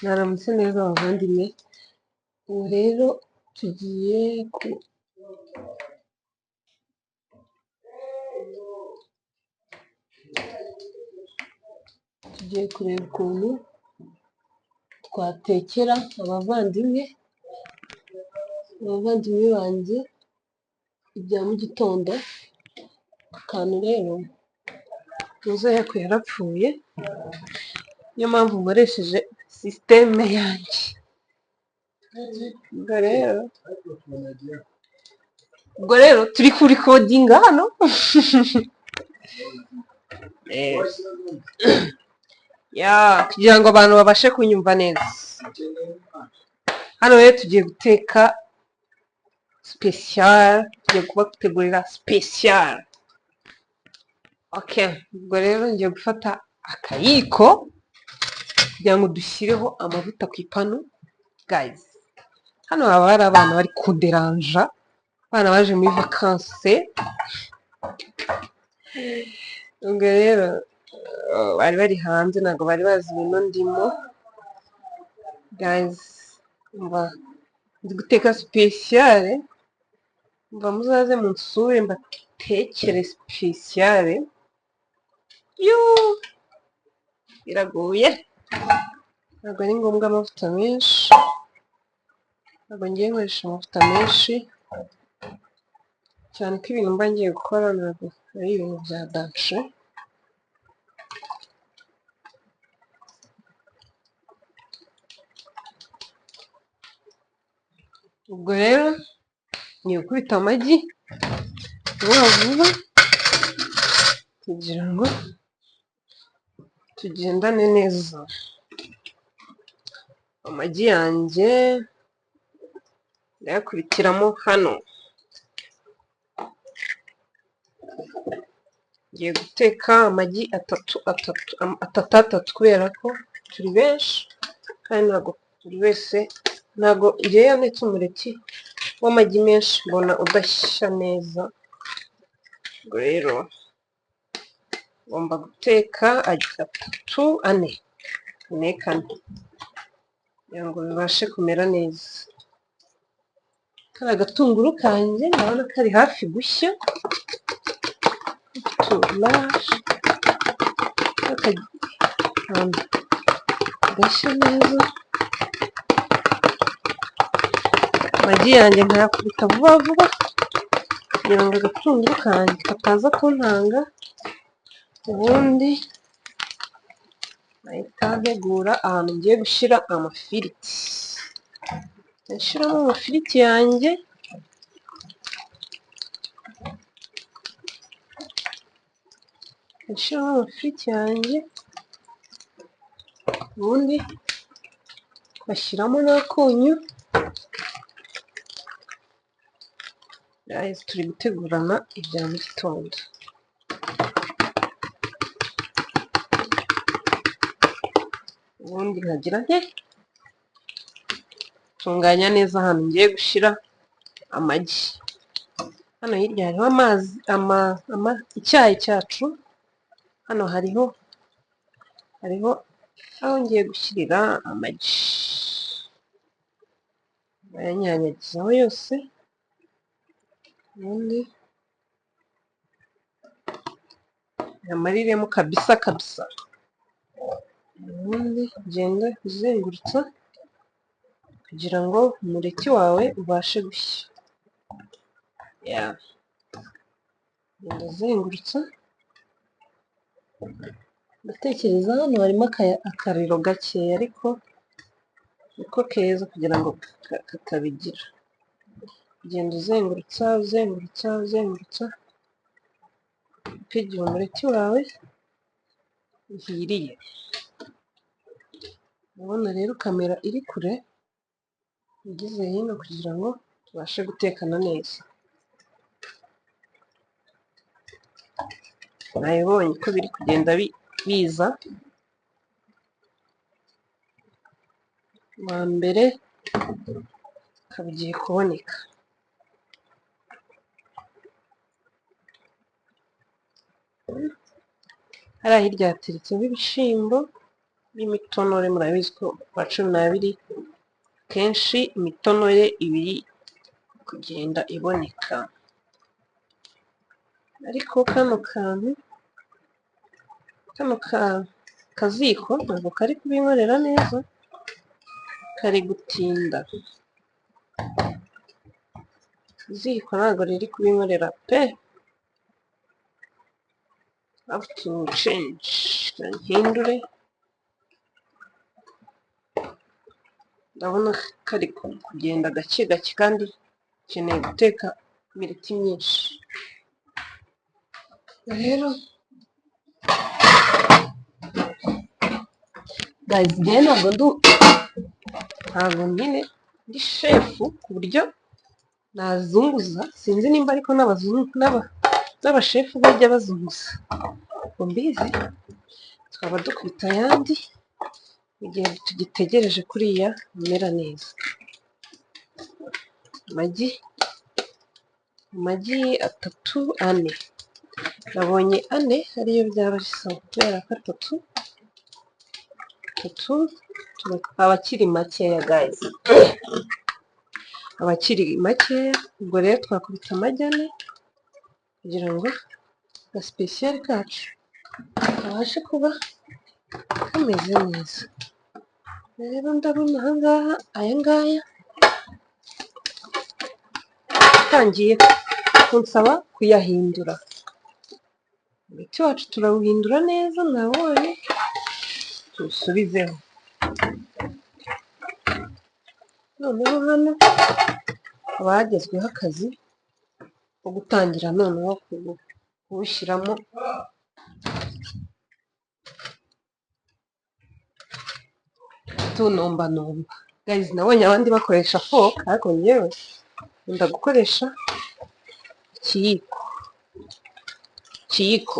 Mwaramutse neza bavandimwe, ubu rero tugiye kureba ukuntu twatekera abavandimwe, abavandimwe banjye ibya mu gitondo. Akantu rero Muzehe yarapfuye, niyo mpamvu nkoresheje sisiteme yanjye. Ubwo rero turi kurikodinga hano. Kugira ngo abantu babashe kunyumva neza. Hano rero tugiye guteka sipesiyare, tugiye kubategurira sipesiyare. Okay, ubwo rero ngiye gufata akayiko kugira ngo dushyireho amavuta ku ipanu. Guys, hano haba hari abana bari kunderanja, abana baje muri vakanse. Ubwo rero bari bari hanze, ntabwo bari bazi ibintu ndimo. Guys, umva ndi guteka sipesiyare, umva muzaze munsure mbatekere sipesiyare. Yuuu, biragoye, ntabwo ari ngombwa amavuta menshi, ntabwo ngiye nkoresha amavuta menshi, cyane ko ibintu mba ngiye gukora ntabwo ari ibintu bya danger. Ubwo rero ngiye gukubita amagi vuba vuba kugira ngo tugendane neza. Amagi yanjye ndayakubitiramo hano. Ngiye guteka amagi atatu atatu atatu atatu kubera ko turi benshi, kandi ntabwo buri wese, ntabwo ngewe iyo ntetse umureti w'amagi menshi mbona udashya neza. Ubwo rero ngomba guteka atatu, ane, nteke ane kugira ngo bibashe kumera neza. Kariya gatunguru kanjye ndabona kari hafi gushya, gashya neza. Amagi yanjye nkayakubita vuba vuba kugira ngo agatunguru kanjye kataza kuntanga, ubundi nkahita ntegura ahantu ngiye gushyira amafiriti. Ndashyiramo amafiriti yanjye, ndashyiramo amafiriti yanjye, ubundi ngashyiramo n'akunyu. Guys, turi gutegurana ibya mu gitondo. Ubundi nkagira nte tunganya neza ahantu ngiye gushyira amagi. Hano hirya hariho amazi, icyayi cyacu, hano hariho aho ngiye gushyirira amagi. Ndayanyanyagizaho yose, ubundi nyamariremo kabisa kabisa. Ubundi ugende uzengurutsa kugira ngo umureti wawe ubashe gushya. Ugenda uzengurutsa, ndatekereza hano harimo akariro gakeya, ariko niko keza kugira ngo katabigira. Ugenda uzengurutsa, uzengurutsa, uzengurutsa, paka igihe umureti wawe uhiriye. Ndabona rero kamera iri kure, igeze hino kugira ngo tubashe gutekana neza. Nabibonye ko biri kugenda biza. Uwa mbere ukaba ugiye kuboneka. Hariya hirya hateretseho ibishyimbo. b'imitonore. Murabizi ko kwa 12 kenshi imitonore ibiri kugenda iboneka, ariko kano kantu kano kaziko ntabwo kari kubinkorera neza, kari gutinda. Iziko ntabwo riri kubinkorera pe, have to change, mpindure. Ndabona kari kugenda gake gake kandi nkeneye guteka imireti myinshi. Rero guys, njyewe ntabwo nyine ndi chef ku buryo nazunguza, sinzi nimba ariko n'abashefu bajya bazunguza, ngo mbizi. Twaba dukubita ayandi mu gihe tugitegereje kuriya amera neza. Amagi 3 4, nabonye 4 ariyo byaba ari sawa, kubera ko atatu aba akiri makeya guys, aba akiri makeya. Ubwo rero twakubita amagi 4 kugira ngo agasipesiyare kacu kabashe kuba kameze neza. Rero ndabona aha ngaha aya ngaya atangiye kunsaba kuyahindura. Umuti wacu turawuhindura neza, mwabonye, tuwusubizeho. Noneho hano haba hagezweho akazi ko gutangira noneho kuwushyiramo tunombanomba. Guys, nabonye abandi bakoresha fork, ariko njyewe nkunda gukoresha ikiyiko. Ikiyiko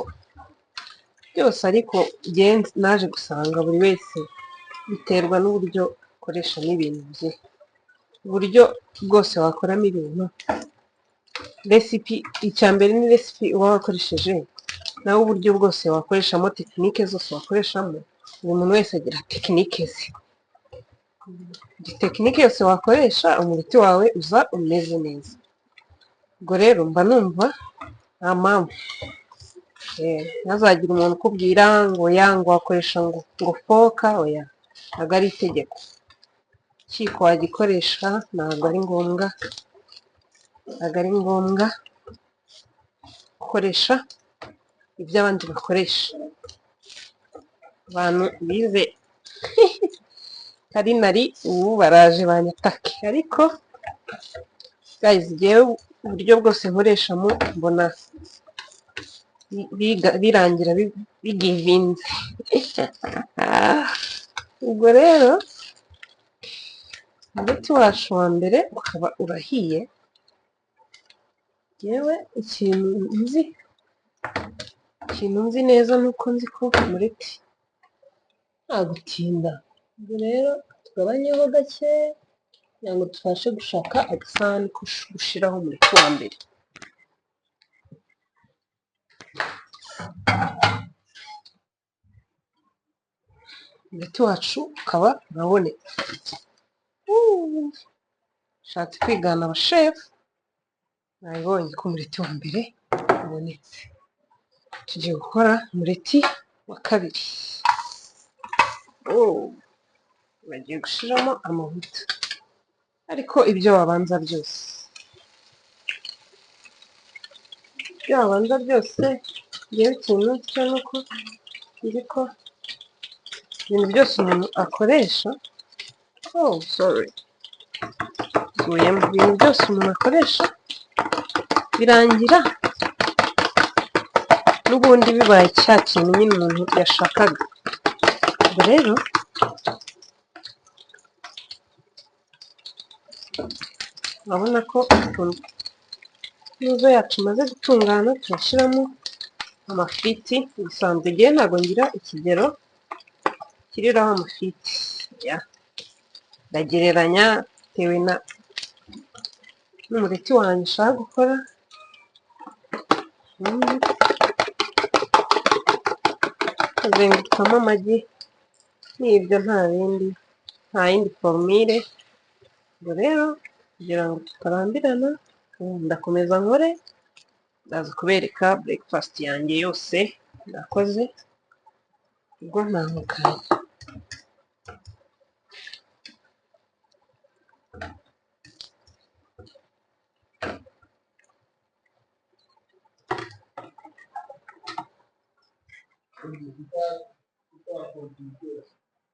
byose, ariko njyewe naje gusanga buri wese biterwa n'uburyo akoreshamo ibintu bye, uburyo bwose wakoramo ibintu. Recipe icya mbere ni recipe uba wakoresheje, nawe uburyo bwose wakoreshamo, technique zose wakoreshamo, buri muntu wese agira technique ze. Technique yose wakoresha umureti wawe uza umeze neza. Ubwo rero mba numva nta mpamvu ntihazagire umuntu ukubwira ngo ya ngo wakoresha ngo fork, oya, ntabwo ari itegeko. Ikiyiko wagikoresha, ntabwo ari ngombwa, ntabwo ari ngombwa gukoresha ibyo abandi bakoresha. Abantu bize culinary ubu baraje banyatake, ariko guys, njyewe uburyo bwose nkoreshamo mbona birangira bigivinze. Ubwo rero umuti wacu wa mbere ukaba urahiye. Njyewe ikintu nzi neza ni uko nzi ko umureti nta gutinda. Ubwo rero tugabanyeho gake kugira ngo tubashe gushaka agasahani ko gushiraho umureti wa mbere. Umureti wacu ukaba urabonetse. Nshatse kwigana abashefu, nabibonye ko umureti wa mbere ubonetse. Tugiye gukora umureti wa kabiri. Bagiye gushiramo amavuta, ariko ibyo wabanza byose, ngewe ikintu cyo ni uko nzi ko ibintu byose umuntu akoresha, oh sorry, nsubiyemo, ibintu byose umuntu akoresha birangira n'ubundi bibaye cya kintu nyine umuntu yashakaga. Ubwo rero urabona ko inuzo yacu imaze gutungana, turashyiramo amafiriti. Bisanzwe ngewe ntabwo ngira ikigero kiriraho amafiriti, ndagereranya bitewe n'umureti wanjye nshaka gukora. Nkazengurukamo amagi. Ni ibyo nta bindi, nta yindi formule. Ubwo rero kugira ngo tutarambirana, ndakomeza nkore, ndaza kubereka breakfast yanjye yose nakoze, ubwo ntahukanye.